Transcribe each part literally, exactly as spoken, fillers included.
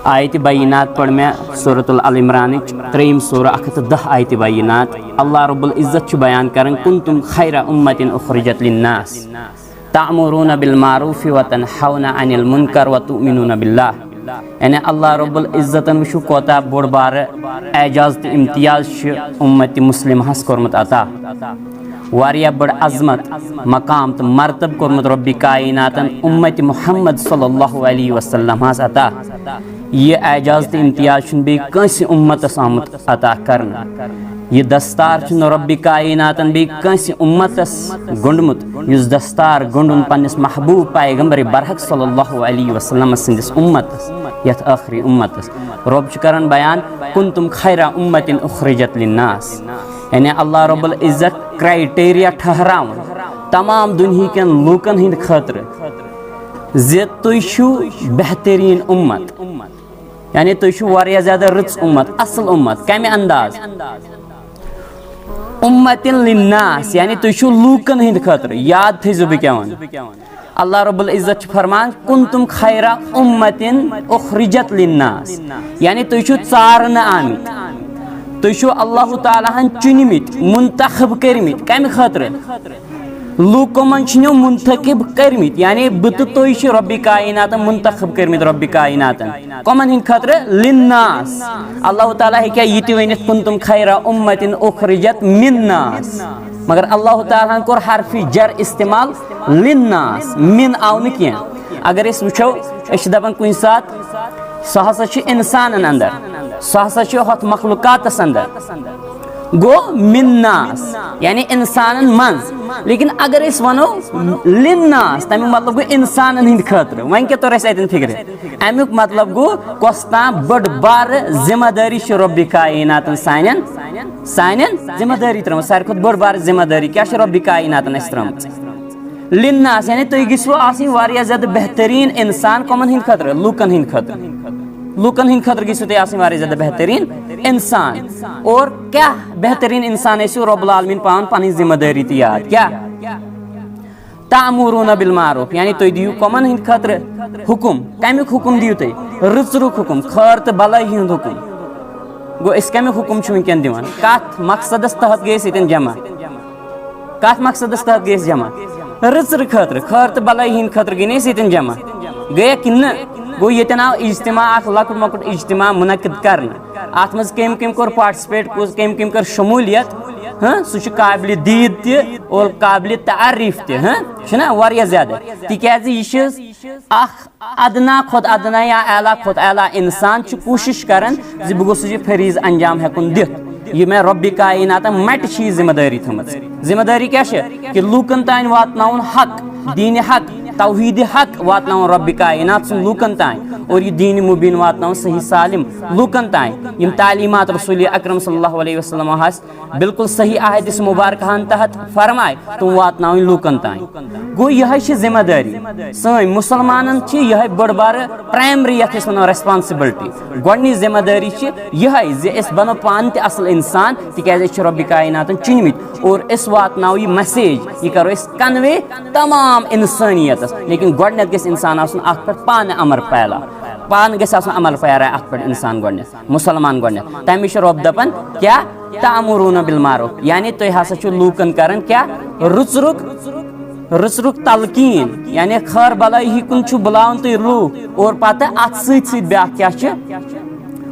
آیت بینات پٔر مےٚ سورۃ العمرانٕچ ترٛیٚیِم سورہ، اکھ ہتھ تہٕ دَہ آیت بینات۔ اللہ رب العزت چھُ بیان کران، "کنتم خیر امت اخرجت للناس تأمرون بالمعروف وتنهون عن المنکر وتؤمنون باللہ۔" یعنی اللہ رب العزتن وٕچھِو کوتاہ بوٚڑ بارٕ اعجاز تہٕ امتیاز چھُ امت مسلمہس کوٚرمُت عطا۔ واریاہ بٔڑ عظمت، مقام تہٕ مرتبہٕ کوٚرمُت رۄبِ کائناتن امت محمد صلی اللہ علیہ وسلمس عطا۔ یہِ اعجاز تہٕ امتیاز چھُنہٕ بیٚیہِ کٲنٛسہِ امتس آمُت عطا کرنہٕ۔ یہِ دستار چھُنہٕ رۄبِ کائناتن بیٚیہِ کٲنٛسہِ امتس گوٚنٛڈمُت، یُس دستار گوٚنٛڈُن پننِس محبوب پیغمبر برحق صلی اللہ علیہ وسلم سٕنٛدِس امتس، یتھ ٲخری امتس۔ رۄب چھُ کران بیان، "کنتم خیر امت اخرجت للناس۔" یعنی اللہ رب العزت کرائٹیریا ٹھہراوان تمام دُنہیٖکٮ۪ن لوٗکن ہٕنٛدِ خٲطرٕ زِ تُہۍ چھِو بہتریٖن امت، یعنی تُہۍ چھِو واریاہ زیادٕ رٕژ امت، اصل امت۔ کمہِ انداز؟ امت للناس، یعنی تُہۍ چھِو لوٗکن ہٕنٛدِ خٲطرٕ۔ یاد تھٲیزیو بہٕ کیٛاہ وَنہٕ۔ اللہ رب العزت چھُ فرمان، "کنتم خیر امت اخرجت للناس"، یعنی تُہۍ چھِو ژارنہٕ آمٕتۍ، تُہۍ چھِو اللہ تعالیٰ ہن چُنمٕتۍ، منتخب کٔرمٕتۍ۔ کمہِ خٲطرٕ؟ لوٗکو منٛز چھِنو منتخب کٔرمٕتۍ، یعنی بہٕ تہٕ تُہۍ چھِ رۄبِ کائناتن منتخب کٔرمٕتۍ، رۄبِ کائناتن۔ کمن ہٕنٛدِ خٲطرٕ؟ للناس۔ اللہ تعالیٰ ہیٚکہِ ہا یہِ تہِ ؤنِتھ، "کنتم خیر امت اخرجت من ناس"، مگر اللہ تعالیٰ ہن کوٚر حرفِ جر استعمال، للناس، من آو نہٕ کینٛہہ۔ اگر أسۍ وٕچھو، أسۍ چھِ دپان کُنہِ ساتہٕ، سُہ ہسا چھُ انسانن اندر، سُہ ہسا چھُ ہۄتھ مخلوقاتس اندر، گوٚو من ناس، یعنی انسانن منٛز۔ لیکن اگر أسۍ ونو للناس، تمیُک مطلب گوٚو انسانن ہٕنٛدِ خٲطرٕ۔ وۄنۍ کیٛاہ توٚر اَسہِ اتٮ۪ن فکرِ؟ امیُک مطلب گوٚو، کۄس تام بٔڑ بارٕ ذمہ دٲری چھِ رۄبِ کائناتن سانٮ۪ن، سانٮ۪ن ذمہ دٲری ترٲومٕژ۔ ساروی کھۄتہٕ بٔڑ بارٕ ذمہ دٲری کیٛاہ چھِ رۄبِ کائناتن اَسہِ ترٲومٕژ؟ للناس، یعنی تُہۍ گٔژھِو آسٕنۍ واریاہ زیادٕ بہتریٖن انسان۔ کمن ہٕنٛدِ خٲطرٕ؟ لوٗکن ہٕنٛدِ خٲطرٕ۔ لوٗکن ہٕنٛدِ خٲطرٕ گٔژھِو تُہۍ آسٕنۍ واریاہ زیادٕ بہتریٖن انسان۔ اور کیٛاہ بہتریٖن انسان ٲسِو؟ رب العالمین پاوان پنٕنۍ ذمہ دٲری تہِ یاد۔ کیٛاہ؟ تأمرون بالمعروف، یعنی تُہۍ دِیِو کمن ہٕنٛدِ خٲطرٕ حکم؟ کمیُک حکم دِیِو تُہۍ؟ رٕژرُک حکم، خٲر تہٕ بلٲیی ہُنٛد حکم۔ گوٚو، أسۍ کمیُک حکم چھِ وٕنکیٚن دِوان؟ کتھ مقصدس تحت گٔے أسۍ ییٚتٮ۪ن جمع؟ کتھ مقصدس تحت گٔے أسۍ جمع؟ رٕژرٕ خٲطرٕ، خٲر تہٕ بلٲیی ہٕنٛدِ خٲطرٕ گٔے نہٕ أسۍ ییٚتٮ۪ن جمع۔ گٔیکھ کِنہٕ نہ؟ گوٚو، ییٚتٮ۪ن آو اجتماع اکھ لۄکُٹ مۄکُٹ اجتماع منعقد کرنہٕ۔ اتھ منٛز کٔمۍ کٔمۍ کوٚر participate، کُس کٔمۍ کٔمۍ کٔر شمولیت؟ ہاں، سُہ چھُ قابلِ دید تہِ اور قابلِ تعریف تہِ۔ ہاں، چھُنہ واریاہ زیادٕ؟ تِکیازِ یہِ چھِ اکھ ادنا کھۄتہٕ ادنا یا اعلیٰ کھۄتہٕ اعلیٰ انسان چھُ کوٗشش کران زِ بہٕ گوٚژھُس یہِ فریضہٕ انجام ہٮ۪کُن دِتھ، یہِ مےٚ رۄبِ کائناتن مٹہِ چھِ یہِ ذمہ دٲری تھٲومٕژ۔ ذمہ دٲری کیٛاہ چھِ؟ کہِ لوٗکن تام واتناوُن حق، دیٖنِ حق، توحیٖدِ حق واتناوُن رۄبِ کائنات سُنٛد لوٗکن تام، اور یہِ دیٖنِ مُبیٖن واتناوُن صحیح سالم لوٗکن تام۔ یِم تعلیٖمات رسول اکرم صلی اللہ علیہ وسلم آسہِ، بالکل صحیح احادیث مبارکہن تحت فرمائے، تِم واتناوٕنۍ لوٗکن تام۔ گوٚو، یِہے چھِ ذمہ دٲری سٲنۍ۔ مُسلمانن چھِ یِہے بٔڑ بارٕ primary، یتھ أسۍ ونو responsibility، گۄڈٕنِچ ذمہ دٲری چھِ یِہے زِ أسۍ بنو پانہٕ تہِ اصل انسان، تِکیازِ أسۍ چھِ رۄبِ کائناتن چُنمٕتۍ اور أسۍ واتناوو یہِ message، یہِ کرو أسۍ convey تمام انسٲنیتس۔ لیکن گۄڈٕنیتھ گژھِ انسان آسُن اتھ پٮ۪ٹھ پانہٕ امر پیرا، پانہٕ گژھِ آسُن عمل پیرا اتھ پٮ۪ٹھ انسان گۄڈٕنیتھ۔ مُسلمان گۄڈٕنیتھ۔ تَمہِ وِزِ چھُ رۄب دَپان، کیٛاہ؟ تَأمُرُونَ بِالْمَعْرُوفِ، یعنی تُہۍ ہسا چھِو لوٗکَن کران کیٛاہ؟ رٕژرُک، رٕژرُک تلقیٖن، یعنی خٲر بلٲیی کُن چھُ بُلاوان تُہۍ لوٗکھ۔ اور پتہٕ اَتھ سۭتۍ سۭتۍ بیٛاکھ کیٛاہ چھِ؟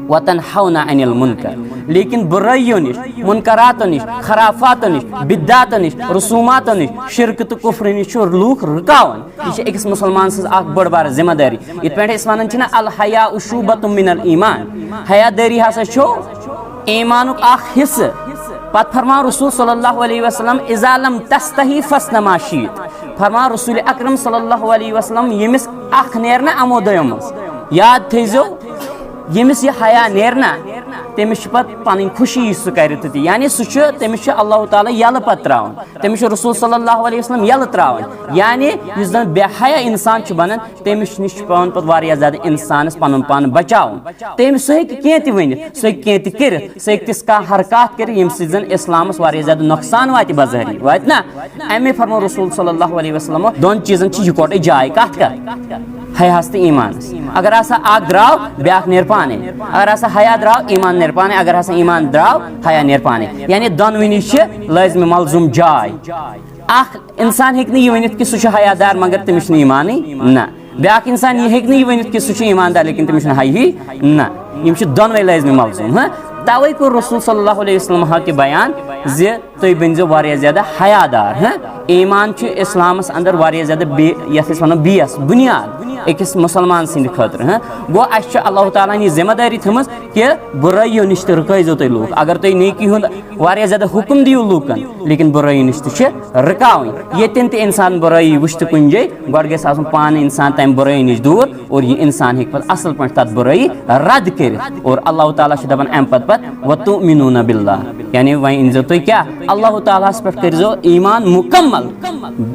وَتَنْهَوْنَ عَنِ الْمُنْكَرِ، لیکن بُرٲیِیو نِش، مُنکَراتو نِش، خرافاتو نِش، بِدعاتو نِش، رسوٗماتو نِش، شِرکہٕ تہٕ کُفرٕ نِش چھُ لوٗکھ رُکاوان۔ یہِ چھِ أکِس مُسلمان سٕنٛز اکھ بٔڑ بارٕ ذمہ دٲری۔ یِتھ پٲٹھۍ أسۍ وَنان چھِنہ، الحیاء شعبۃ من الایمان، حیا دٲری ہسا چھُ ایمانُک اکھ حصہٕ۔ پتہٕ فرمان رسول صلی اللہ علیہ وسلم، اذا لم تستحی فاصنع ما شئت۔ فرمان رسول اکرم صلی اللہ علیہ وسلم، ییٚمِس اکھ نیرِ نہ یِمو دۄیو منٛز، یاد تھٲیزیو، ییٚمِس یہِ حیا نیرِ نہ، تٔمِس چھِ پتہٕ پنٕنۍ خوشی، یُس سُہ کرِ تہٕ تہِ، یعنی سُہ چھُ، تٔمِس چھُ اللہ تعالیٰ یلہٕ پتہٕ تراوان۔ تٔمِس چھُ رسول صلی اللہ علیہ وسلم یلہٕ تراوان۔ یعنی یُس زن بے حیا انسان چھُ بنان، تٔمِس نِش چھُ پٮ۪وان پتہٕ واریاہ زیادٕ انسانس پنُن پان بچاوُن۔ تٔمِس، سُہ ہیٚکہِ کینٛہہ تہِ ؤنِتھ، سُہ ہیٚکہِ کینٛہہ تہِ کٔرِتھ، سُہ ہیٚکہِ تِژھ کانٛہہ حرکات کٔرِتھ، ییٚمہِ سۭتۍ زن اسلامس واریاہ زیادٕ نۄقصان واتہِ بظٲہری، واتہِ نا؟ امی فرموو رسول صلی اللہ علیہ وسلم، دۄن چیٖزن چھِ یِکوٹے جاے۔ کتھ کتھ؟ حیاہس تہٕ ایٖمانس۔ اگر ہسا اکھ درٛاو، بیٛاکھ نیرِ پانے۔ اگر ہسا حیا درٛاو، ایٖمان نیرِ پانے۔ اگر ہسا ایٖمان درٛاو، حیا نیرِ پانے۔ یعنی دۄنوٕنی چھِ لٲزمِ ملزوٗم جاے۔ اکھ انسان ہیٚکہِ نہٕ یہِ ؤنِتھ کہِ سُہ چھُ حیا دار مگر تٔمِس چھُنہٕ ایٖمانٕے، نہ۔ بیٛاکھ انسان یہِ ہیٚکہِ نہٕ یہِ ؤنِتھ کہِ سُہ چھُ ایٖمان دار لیکن تٔمِس چھُنہٕ حیاہٕے، نہ۔ یِم چھِ دۄنوَے لٲزمِ ملزوٗم، ہاں۔ توے کوٚر رسول صلی اللہ علیہ وسلم ہا تہِ بیان زِ تُہۍ بٔنۍزیو واریاہ زیادٕ حیا دار، ہاں۔ ایٖمان چھُ اسلامس اندر واریاہ زیادٕ بے-، یتھ أسۍ ونو بیس، بُنیاد أکِس مُسلمان سٕنٛدِ خٲطرٕ، ہاں۔ گوٚو، اسہِ چھِ اللہ تعالیٰ ہن یہِ ذمہٕ دٲری تھٲومٕژ کہِ بُرٲیِو نِش تہِ رُکٲیزیو تُہۍ لوٗکھ۔ اگر تُہۍ نیکی ہُنٛد واریاہ زیادٕ حُکم دِیِو لوٗکن، لیکن بُرٲیی نِش تہِ چھِ رُکاوٕنۍ۔ ییٚتٮ۪ن تہِ اِنسان بُرٲیی وٕچھِ تہٕ کُنہِ جایہِ، گۄڈٕ گژھِ آسُن پانہٕ اِنسان تَمہِ بُرٲیی نِش دوٗر، اور یہِ اِنسان ہیٚکہِ پَتہٕ اَصٕل پٲٹھۍ تَتھ بُرٲیی رَد کٔرِتھ۔ اور اللہ تعالیٰ چھُ دَپان اَمہِ پَتہٕ پَتہٕ، "وَتُؤْمِنُونَ بِاللَّهِ"، یعنی وۄنۍ أنۍزیو تُہۍ کیٛاہ؟ اللہ تعالیٰ ہَس پٮ۪ٹھ کٔرۍزیو ایٖمان مُکمل،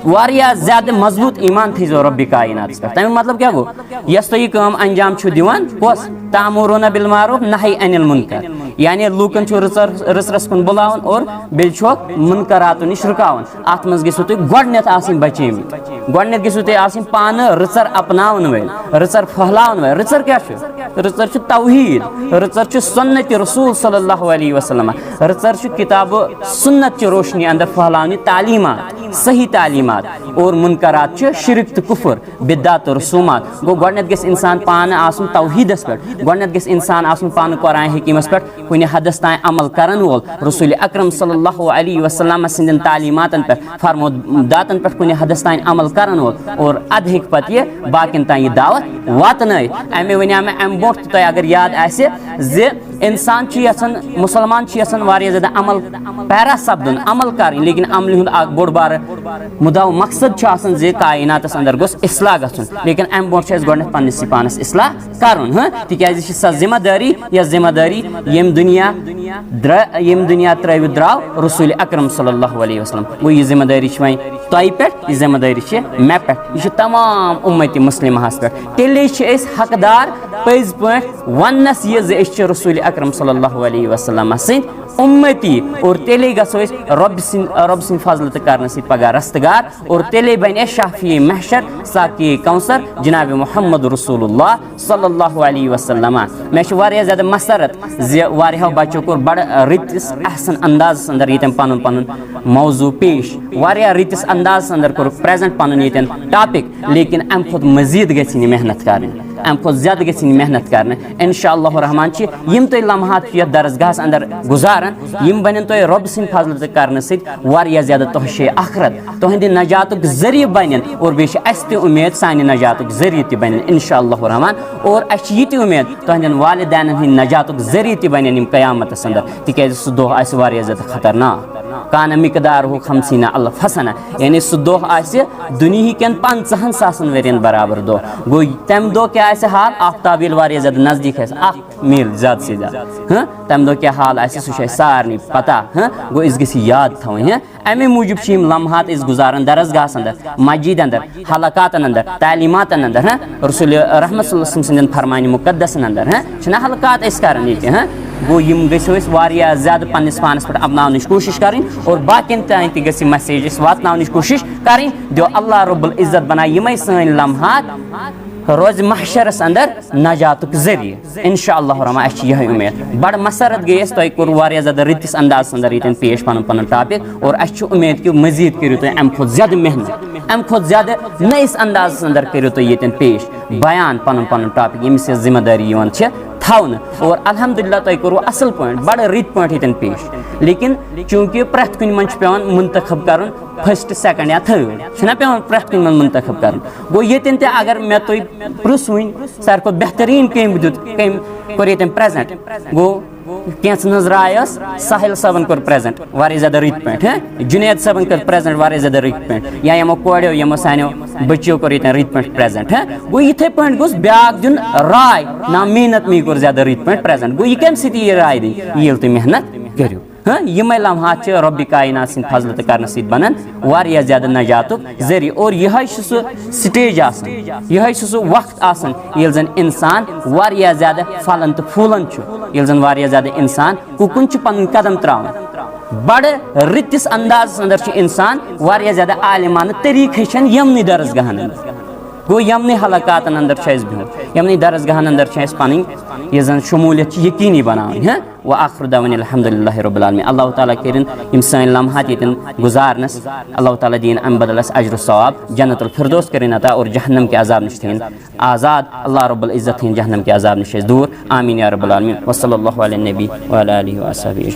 واریاہ زیادٕ مضبوٗط ایٖمان تھٲیزیو رۄبِ کایناتَس پٮ۪ٹھ۔ تَمیُک مطلب کیٛاہ گوٚو؟ یۄس تُہۍ یہِ کٲم انجام چھِو دِوان، کۄس؟ تأمرون بالمعروف نہی عن المنکر، یعنی لوٗکن چھُ رٕژر-، رٕژرس کُن بُلاوُن اور بیٚیہِ چھُکھ مُنکراتو نِش رُکاوُن۔ اتھ منٛز گٔژھِو تُہۍ گۄڈٕنٮ۪تھ آسٕنۍ بچیمٕتۍ، گۄڈٕنٮ۪تھ گٔژھِو تُہۍ آسٕنۍ پانہٕ رٕژر اپناوَن وٲلۍ، رٕژر پھٔہلاون وٲلۍ۔ رٕژر کیٛاہ چھُ؟ رٕژر چھُ توحیٖد، رٕژر چھُ سُنتِ رسول صلی اللہ علیہ وسلم، رٕژر چھُ کتاب و سُنت چہِ روشنی اندر پھٔہلاونہِ تعلیٖمات، صحیح تعلیٖمات، اور مُنکرات چھِ شرک تہٕ کُفر، بدعت تہٕ رسومات۔ گوٚو، گۄڈٕنٮ۪تھ گژھِ اِنسان پانہٕ آسُن توحیٖدَس پٮ۪ٹھ، گۄڈٕنٮ۪تھ گژھِ اِنسان آسُن پانہٕ قرآن حکیٖمَس پٮ۪ٹھ کُنہِ حدَس تام عمل کرَن وول، رسول اکرم صلی اللہ علیہ وسلم سٕنٛدٮ۪ن تعلیٖماتَن پٮ۪ٹھ، فرموداتَن پٮ۪ٹھ کُنہِ حدَس تام عمل کرَن وول، اور اَدٕ ہیٚکہِ پَتہٕ یہِ باقیَن تام یہِ دعوت واتنٲیِتھ۔ اَمے وَنیٛاو مےٚ اَمہِ برونٛٹھ تہِ تۄہہِ، اگر یاد آسہِ، زِ اِنسان چھُ یَژھان، مُسلمان چھُ یَژھان واریاہ زیادٕ عمل پیرا سپدُن، عمل کرٕنۍ، لیکن عملہِ ہُنٛد اکھ بوٚڑ بارٕ مُدعا و مقصد چھُ آسان زِ کائناتس اندر گوٚژھ اصلاح گژھُن، لیکن امہِ برونٛٹھ چھُ اَسہِ گۄڈٕنٮ۪تھ پننِسٕے پانس اصلاح کرُن، ہاں، تِکیازِ یہِ چھِ سۄ ذمہ دٲری، یۄس ذمہ دٲری ییٚمہِ دُنیا درا-، ییٚمہِ دُنیا ترٲوِتھ درٛاو رسول اکرم صلی اللہ علیہ وسلم۔ گوٚو، یہِ ذمہ دٲری چھِ وۄنۍ تۄہہِ پٮ۪ٹھ، یہِ ذمہ دٲری چھِ مےٚ پٮ۪ٹھ، یہِ چھِ تمام اُمتِ مسلمہس پٮ۪ٹھ۔ تیٚلے چھِ أسۍ حقدار پٔزۍ پٲٹھۍ وننس یہِ زِ أسۍ چھِ رسول اکرم صلی اللہ علیہ وسلمس سٕنٛدۍ اُمتی، اور تیٚلے گژھو أسۍ رۄب سٕنٛدۍ، رۄب سٕنٛدۍ فضلہٕ تہٕ کرنہٕ سۭتۍ پگاہ رستگار، اور تیٚلے بنہِ اَسہِ شافی محشر، ساقی کوثر، جناب محمد رسول اللہ صلی اللہ علیہ وسلم۔ مےٚ چھِ واریاہ زیادٕ مسرت زِ واریاہو بچو کوٚر بڑٕ رٕتِس احسن اندازس اندر ییٚتٮ۪ن پنُن پنُن موضوع پیش، واریاہ رٕتِس اندازس اندر کوٚرُکھ present پنُن ییٚتٮ۪ن topic، لیکن امہِ کھۄتہٕ مزید گژھِ یہِ محنت کرٕنۍ، امہِ کھۄتہٕ زیادٕ گژھِ یہِ محنت کرنہٕ۔ انشاء اللہ الرحمن چھِ یِم تُہۍ لمحات چھِ یتھ درسگاہس اندر گُزاران، یِم بنن تۄہہِ رۄب سٕنٛدِ فضلہٕ تہٕ کرنہٕ سۭتۍ واریاہ زیادٕ تۄہہِ شے آخرت، تُہنٛدِ نجاتُک ذٔریعہٕ بنن، اور بیٚیہِ چھِ اسہِ تہِ اُمید سانہِ نجاتُک ذٔریعہٕ تہِ بنن انشاء اللہ الرحمن۔ اور اسہِ چھِ یہِ تہِ اُمید تُہنٛدٮ۪ن والدینن ہٕنٛدِ نجاتُک ذٔریعہٕ تہِ بنن یِم قیامتس اندر، تِکیازِ سُہ دۄہ آسہِ واریاہ زیادٕ خطرناک۔ کان مقدارہ خمسین الف سنہ، یعنی سُہ دۄہ آسہِ دُنیہکٮ۪ن پنژاہن ساسن ؤرین برابر دۄہ۔ گوٚو، تمہِ دۄہ کیٛاہ آسہِ حال؟ آفتاب ییٚلہِ واریاہ زیادٕ نزدیٖک آسہِ، اکھ میٖل زیادٕ سے زیادٕ، ہاں، تمہِ دۄہ کیٛاہ حال آسہِ، سُہ چھُ اَسہِ سارنٕے پتہ، ہاں۔ گوٚو، أسۍ گٔژھۍ یاد تھاوٕنۍ، ہاں۔ اَمے موٗجوٗب چھِ یِم لمحات أسۍ گُزاران درسگاہس اندر، مسجد اندر، حلقاتن اندر، تعلیٖماتن اندر، ہاں، رسول رحمت صلی اللہ علیہ وسلم سٕنٛدٮ۪ن فرمانہِ مقدسن اندر، ہاں، چھِنہ حلقات أسۍ کران ییٚتہِ، ہاں۔ گوٚو، یِم گٔژھِو أسۍ واریاہ زیادٕ پننِس پانس پٮ۪ٹھ اپناونٕچ کوٗشش کرٕنۍ اور باقین تام تہِ گژھِ یہِ message أسۍ واتناونٕچ کوٗشش کرٕنۍ۔ دیو اللہ رب العزت بنایہِ یِمے سٲنۍ لمحات روزِ محشرس اندر نجاتُک ذٔریعہٕ۔ انشاء اللہ الرحمن، اسہِ چھِ یِہے اُمید۔ بڑٕ مسرت گٔے اسہِ، تۄہہِ کوٚر واریاہ زیادٕ رٕتِس اندازس اندر ییٚتٮ۪ن پیش پنُن پنُن topic، اور اسہِ چھُ اُمید کہِ مزید کٔرِو تُہۍ امہِ کھۄتہٕ زیادٕ محنت، امہِ کھۄتہٕ زیادٕ نٔیِس اندازس اندر کٔرِو تُہۍ ییٚتٮ۪ن پیش بیان پنُن پنُن topic، ییٚمِس یۄس ذمہ دٲری یِوان چھِ تھاونہٕ۔ اور الحمدللہ، تۄہہِ کوٚروٕ اصل پٲٹھۍ، بڑٕ رٕتۍ پٲٹھۍ ییٚتٮ۪ن پیش۔ لیکن چوٗنکہِ پرٛٮ۪تھ کُنہِ منٛز چھُ پٮ۪وان منتخب کرُن first، second یا third، چھُنہ پٮ۪وان پرٛٮ۪تھ کُنہِ منٛز منتخب کرُن۔ گوٚو، ییٚتٮ۪ن تہِ اگر مےٚ تُہۍ پرٛژھوٕنۍ، ساروی کھۄتہٕ بہتریٖن کٔمۍ دیُت، کٔمۍ کوٚر ییٚتٮ۪ن present؟ گوٚو، کینٛژن ہٕنٛز راے ٲس، ساحل صٲبن کوٚر present واریاہ زیادٕ رٕتۍ پٲٹھۍ، ہہ؟ جُنید صٲبن کٔر present واریاہ زیادٕ رٕتۍ پٲٹھۍ، یا یِمو کورٮ۪و، یِمو سانیو بٔچیو کوٚر ییٚتٮ۪ن رٕتۍ پٲٹھۍ present، ہہ؟ گوٚو، یِتھے پٲٹھۍ گوٚژھ بیٛاکھ دیُن راے، نا محنت می کوٚر زیادٕ رٕتۍ پٲٹھۍ present۔ گوٚو، یہِ کَمہِ سۭتۍ یی یہِ راے دِنہٕ؟ ییٚلہِ تُہۍ محنت کٔرِو۔ ہاں، یِمے لمحات چھِ رۄبِ کاینات سٕنٛدِ فضلہٕ تہٕ کرنہٕ سۭتۍ بنان واریاہ زیادٕ نجاتُک ذٔریعہٕ۔ اور یِہوٚے چھُ سُہ stage آسان، یِہوٚے چھُ سُہ وقت آسان، ییٚلہِ زن انسان واریاہ زیادٕ پھلان تہٕ پھوٗلان چھُ، ییٚلہِ زن واریاہ زیادٕ انسان کُکُن چھُ پنُن قدم تراوان۔ بڑٕ رٕتِس اندازس اندر چھُ انسان واریاہ زیادٕ عالمانہٕ طریٖقہٕ ہیٚچھان یِمنٕے درسگاہن اندر۔ گوٚو، یِمنٕے حلقاتن اندر چھُ اَسہِ بِہُن، یِمنٕے درسگاہن اندر چھِ اَسہِ پنٕنۍ یہِ زن شموٗلیت چھِ یقینی بناوٕنۍ۔ ہاں، واخر دعوانا الحمدللہ رب العالمین۔ اللہ تعالیٰ کٔرِن یِم سٲنۍ لمحات ییٚتٮ۪ن گُزارنس، اللہ تعالیٰ دِیِن امہِ بدل اَسہِ اجر و ثواب، جنت الفردوس کٔرِن عطا اور جہنم کہِ عذاب نِش تھٲیِن آزاد۔ اللہ رب العزت تھٲیِن جہنم کہِ عذاب نِش اَسہِ دوٗر۔ آمین یا رب العالمین۔ وصلی اللہ علی النبی وعلی آلہ وصحبہ اجمعین۔